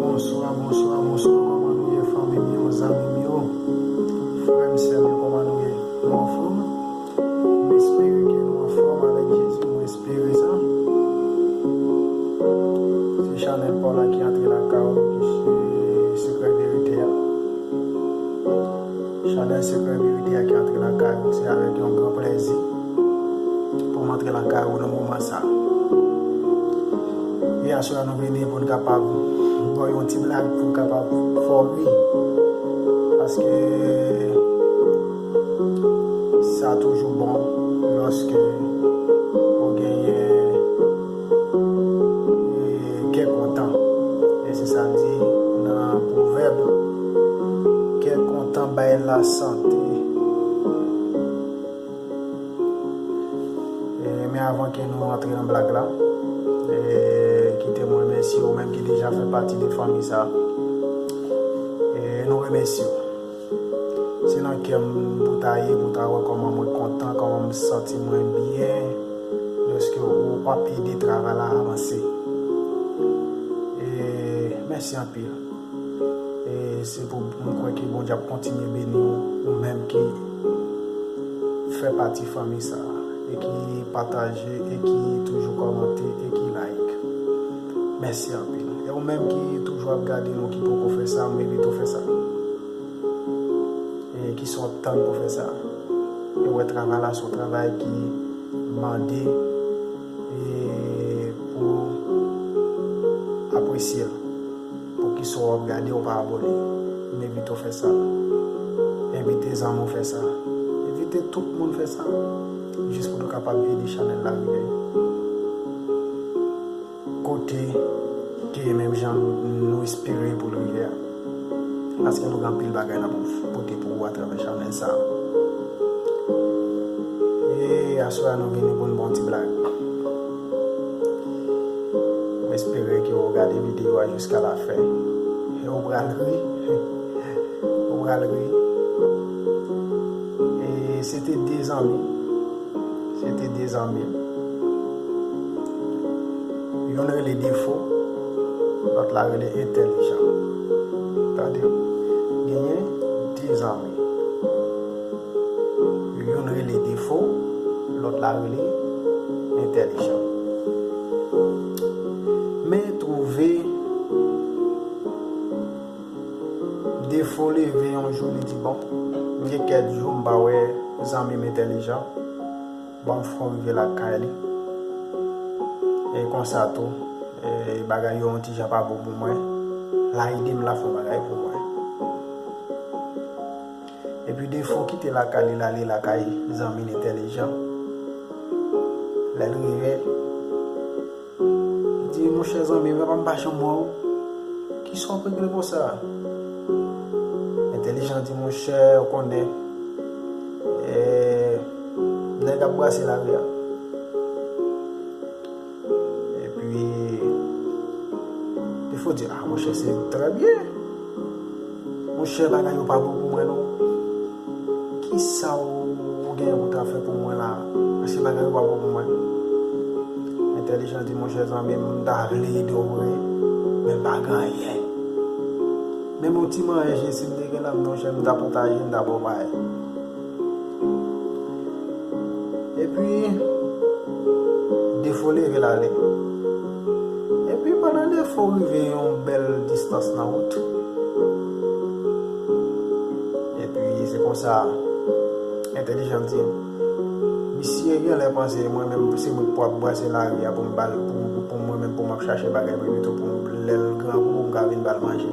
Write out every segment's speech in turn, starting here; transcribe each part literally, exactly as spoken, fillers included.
Bonswa, bonswa, bonswa. Kòman nou ye, fanmi m yo, zanmi m yo, frè m, sè m yo, kòman nou ye? Nou anfòm? M espere ke nou anfòm avèk Jezi, mwen espere sa. Se chanèl pa w la ki antre lakay ou, se Sekrè Verite a. Chanèl Sekrè Verite a ki antre lakay ou, se avèk yon gran plèzi pou m antre lakay ou nan moman sa. E aswè a nou vini pou n kapab ba w yon ti blag pou n kapab fè w ri. Paske sa toujou bon lòske ou genyen e, kè kontan. E se sa l di nan Pwovèb, kè kontan bay lasante. E, men avan ke nou antre nan blag la, e, kite mwen remèsye ou menm ki deja fè pati de fanmi sa. E, nou remèsye w. Se nan kè m pou ta ye, pou ta wè kòman mwen kontan, kòman m santi mwen byen, lòske w ap ede travay la avanse. E mèsi anpil. E se pou m kwè ke Bondye ap kontinye beni w, ou menm ki fè pati fanmi sa a, e ki pataje, e ki toujou kòmante, e ki like. Mèsi anpil. E ou menm ki toujou ap gade nou, ki poko fè sa, m envite w fè sa. E kisa w ap tann pou fè sa? E wè travay la se yon travay ki mande e pou apresye l. Poukisa w ap gade, w pa abòne? M envite w fè sa. Envite zanmi w fè sa. Envite tout moun fè sa. Jis pou nou kapab ede chanèl la rive kote ke menm jan nou, nou espere pou l rive a. Paske nou gen anpil bagay n ap pote pou ou atravè chanèl sa a. E aswè a nou vini pou n ba w ti blag. M espere ke w gade videyo a jiska lafen. E w pral ri. Ou pral ri. E se te de zanmi. Se te de zanmi. Youn rele Defo, lòt la rele Entèlijan. Tande, genyen de zanmi. Youn rele Defo, lòt la rele Entèlijan. Men twouve Defo leve yon jou, li di, "Bon, m gen kèk jou m pa wè zanmi m Entèlijan. Bon, m fè w rive lakay li. E konsa tou, e, bagay yo yon ti jan pa bon pou mwen. L a ede m, l a fè yon bagay pou mwen." Epi Defo kite lakay li, l ale lakay zanmi l Entèlijan. Lè l rive, li di, "Monchè zanmi m, apa m pa janm wè w? Kisa w ap regle konsa?" Entèlijan di, "Monchè, ou konnen, e, nèg ap brase lari a." Epi, Defo di, "Ah, monchè, se trè byen. Monchè, bagay yo pa bon pou mwen, non. Kisa w, ou genyen pou ta fè pou mwen la? Paske bagay yo pa bon pou mwen." Entèlijan di, "Monchè, zanmi m, m ta vle ede w vre, men m pa gen anyen. Menm yon ti manje, si m te gen la, monchè, m ta pataje, m ta ba w bay." Epi, Defo leve l ale. Epi, pandan Defo rive yon bèl distans nan wout, Konsa, Entèlijan di, misye genlè panse mwen menm se mwen k pou ap brase lari a pou m ba l, pou, pou mwen menm pou m ap chache bagay pou li, pito pou m, lè l grangou, m ka vin ba l manje.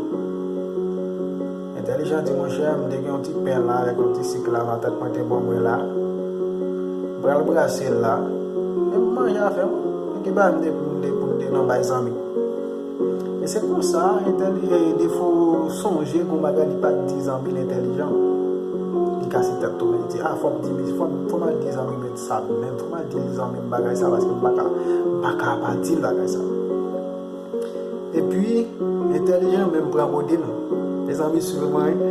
Entèlijan di, monchè, m te gen yon ti pen la avèk yon ti sik la, matant mwen te ban mwen la. M pral brase l la. E m manje afè m. Gen bagay m te, m te, m te nan bay zanmi. E se konsa, entèli-, e, Defo sonje gon bagay li pa t di zanmi l Entèlijan. Li kase tèt tou, men li di, a, fò m di, fò m, fò m al di zanmi m sa menm, fò m al di zanmi m bagay sa, paske m pa ka, m pa ka pa di l bagay sa. Epi, Entèlijan menm pran gode l. Mezanmi, swiv mwen, wi.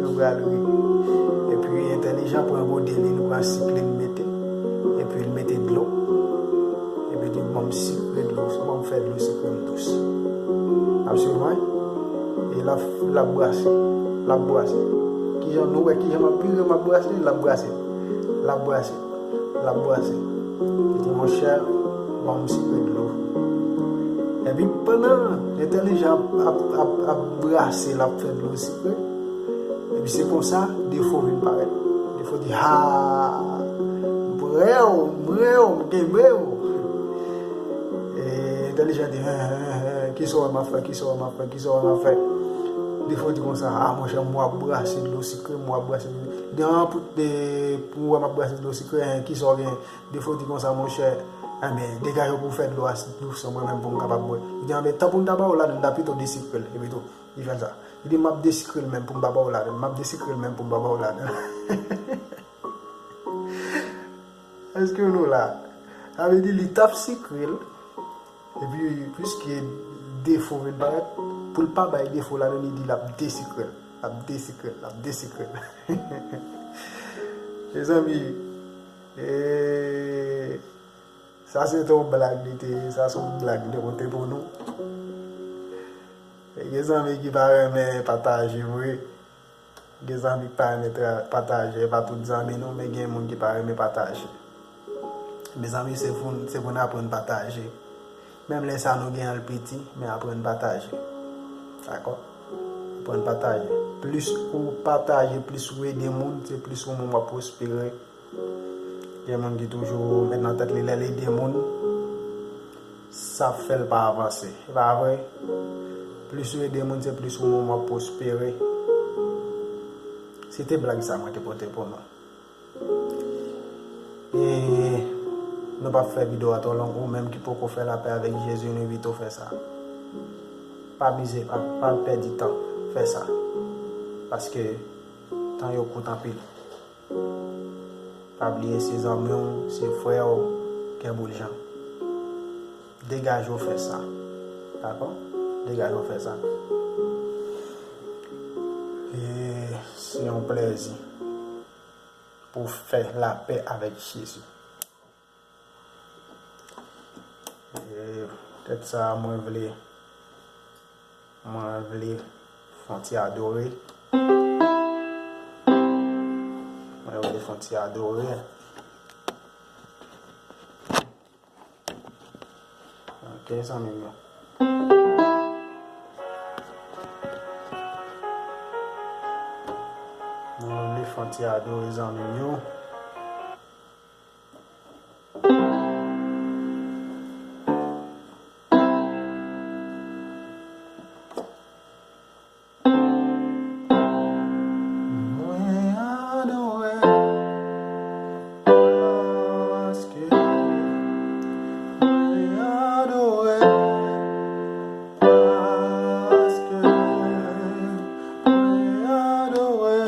Nou pral ri. Epi, Entèlijan pran gode li, li pran sik li, li mete. Epi, li mete dlo. Epi, li di, ban m sikre dlo, ban m fè dlo sikre m dous. Ap swiv mwen? E l ap, l ap brase, l ap brase. Kijan nou wè, kijan m ap vire, m ap brase, l ap brase. L ap brase. L ap brase. Li di, monchè, ban m sikre dlo. Epi pandan Entèlijan ap, ap, ap, ap brase, l ap fè dlo sikre, epi se konsa, Defo vin parèt. Defo di, ha! M prè w, m prè w, m kenbe w. E Entèlijan di, hen, hen, hen, kisa w wè m ap fè, kisa w wè m ap fè, kisa w wè m ap fè? Defo di konsa, a, monchè, m wè w ap brase dlo sikre, m wè w ap brase dlo. Li di, an, pou, de, pou w wè m ap brase dlo sikre, hen, kisa w gen? Defo di konsa, monchè, enben, degaje w pou w fè dlo a dous, mwen menm pou m kapab bwè. Li di, enben, tan pou m ta ba w ladann, m ta pito desikre l, epi tou, li fè l sa. Li di, m ap desikre l menm pou m pa ba w ladann, m ap desikre l menm pou m pa ba w ladann. Èske nou la? Sa vle di, li t ap sikre l, epi, piske Defo vin parèt, pou l pa bay Defo ladann, li di l ap desikre l, l ap desikre l, l ap desikre l. Mezanmi, E, sa se te yon blag li te ye, sa se yon blag li te pote pou nou. E gen zanmi ki pa renmen pataje vre. Gen zanmi ki pa renmen tra-, pataje, e pa tout zanmi nou, men gen moun ki pa renmen pataje. Mezanmi, se pou, se pou n aprann pataje. Menm lè sa nou gen an l piti, men aprann pataje. Dakò? Aprann pataje. Plis ou pataje, plis ou ede moun, se plis ou menm w ap pwospere. Gen moun ki toujou met nan tèt li lè l ede moun, sa ap fè l pa avanse. E pa vre? Plis ou ede moun, se plis ou menm w ap pwospere. Se te blag sa mwen te pote pou nou. E nou p ap fè videyo a twò long, ou menm ki poko fè lapè avèk Jezi, nou envite w fè sa. Pa mize, pa, pa pèdi tan, fè sa. Paske tan yo kout anpil. Pa bliye se zanmi w, se frè w, Kè Bouljan. Degaje w fè sa. Dakò? Degaje w fè sa. E se yon plèzi pou w fè lapè avèk Jezi. E poutèt sa, mwen vle, mwen vle fè yon ti adore. Mwen vle fè yon ti adore. Ok, zanmi m yo. Mwen vle fè yon ti adore, zanmi m yo. Mwen adore, paske mwen adore, paske mwen adore.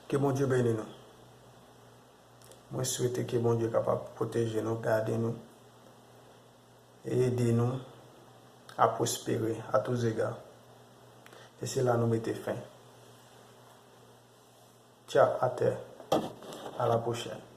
Ke Bondye beni nou. Mwen swete ke Bondye kapab pwoteje nou, gade nou, e ede nou a pwospere a tou zega. E se la nou mete fen. Tcha atè. A la pwochèn.